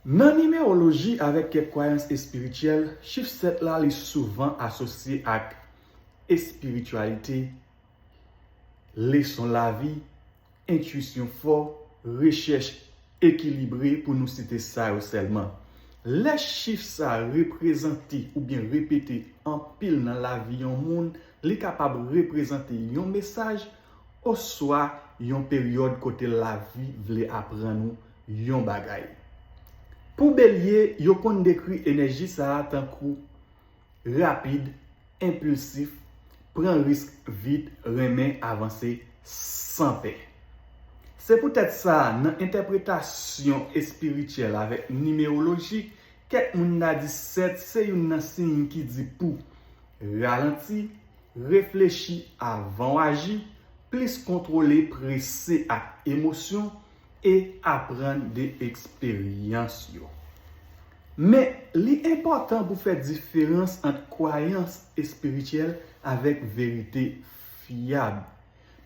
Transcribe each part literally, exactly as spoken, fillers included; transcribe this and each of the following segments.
Nan nimeroloji avèk kèk kwayans espirityèl, chif sèt la li souvan asosye ak espirityalite, leson lavi, entwisyon fò, rechèch ekilibre, pou nou site sa yo sèlman. Lè chif sa reprezante oubyen repete anpil nan lavi yon moun, li kapab reprezante yon mesaj oswa yon peryòd kote lavi vle aprann ou yon bagay. Pou Belye, yo konn dekri enèji sa a tankou rapid, enpilsif, pran risk vit, renmen avanse san pè. Se poutèt sa, nan entèpretasyon espirityèl avèk nimeroloji, kèk moun ta di sèt se youn nan siy ki di pou ralanti, reflechi avan w aji, plis kontwole prese ak emosyon, e aprann de eksperyans yo. Men, li enpòtan pou fè diferans ant kwayans espirityèl avèk verite fyab.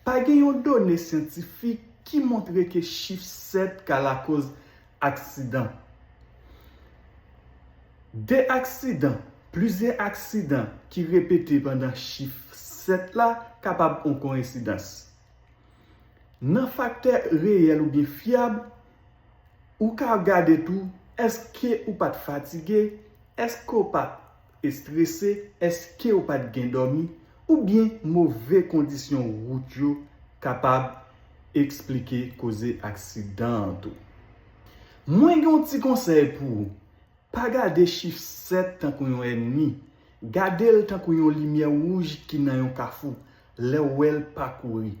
Pa gen yon done syantifik ki montre ke chif sèt ka lakòz aksidan. De aksidan, plizyè aksidan ki repete pandan chif sèt la kapab yon koyensidans. Nan faktè reyèl oubyen fyab, ou ka gade tou, èske ou pa t fatige, èske ou pa t estrese, èske ou pa t gen dòmi, oubyen move kondisyon wout yo kapab eksplike koze aksidan an tou. Mwen gen yon ti konsèy pou ou. Pa gade chif sèt tankou yon ènmi. Gade l tankou yon limyè wouj ki nan yon kafou. Lè w wè l, pa kouri.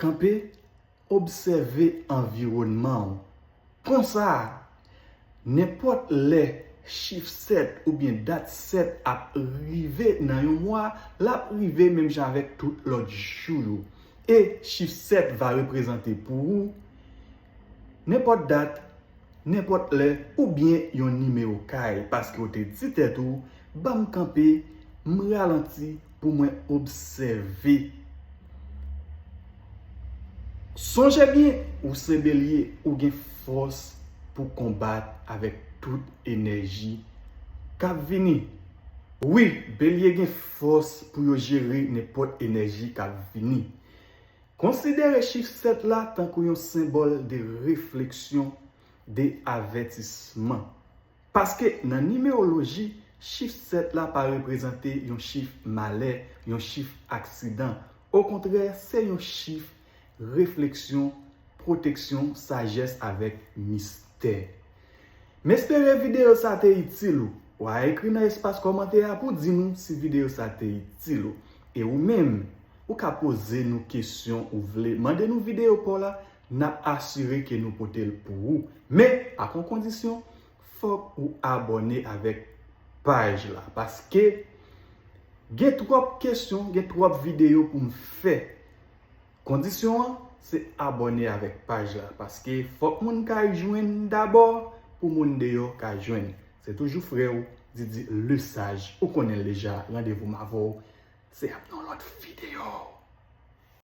Kanpe, obsève anviwònman w. Konsa, nenpòt lè chif sèt oubyen dat sèt ap rive nan yon mwa, l ap rive menm jan avèk tout lòt jou yo. E chif sèt va reprezante pou ou nenpòt dat, nenpòt lè, oubyen yon nimewo kay, paske w te di tèt ou, ban m kanpe, m ralanti pou mwen obsève. Sonje byen, ou se Belye, ou gen fòs pou konbat avèk tout enèji k ap vini. Wi, Belye gen fòs pou yo jere nenpòt enèji k ap vini. Konsidere chif sèt la tankou yon senbòl de refleksyon, de avètisman. Paske nan nimeroloji, chif sèt la pa reprezante yon chif malè, yon chif aksidan. Okontrè, se yon chif refleksyon, pwoteksyon, sajès avèk mistè. M espere videyo sa te itil ou. W a ekri nan espas kòmantè a pou di nou si videyo sa te itil ou. E ou menm, ou ka poze nou kesyon ou vle, mande nou videyo pa w la, n ap asire ke nou pote l pou ou. Men, ak yon kondisyon, fòk ou abòne avèk paj la. Paske gen twòp kesyon, gen twòp videyo pou m fè. Kondisyon an, se abòne avèk paj la. Paske fòk moun kay jwenn dabò pou moun deyò ka jwenn. Se toujou frè w, Didi Lesage. Ou konnen l deja, randevou m avè w. Se ap nan lòt videyo.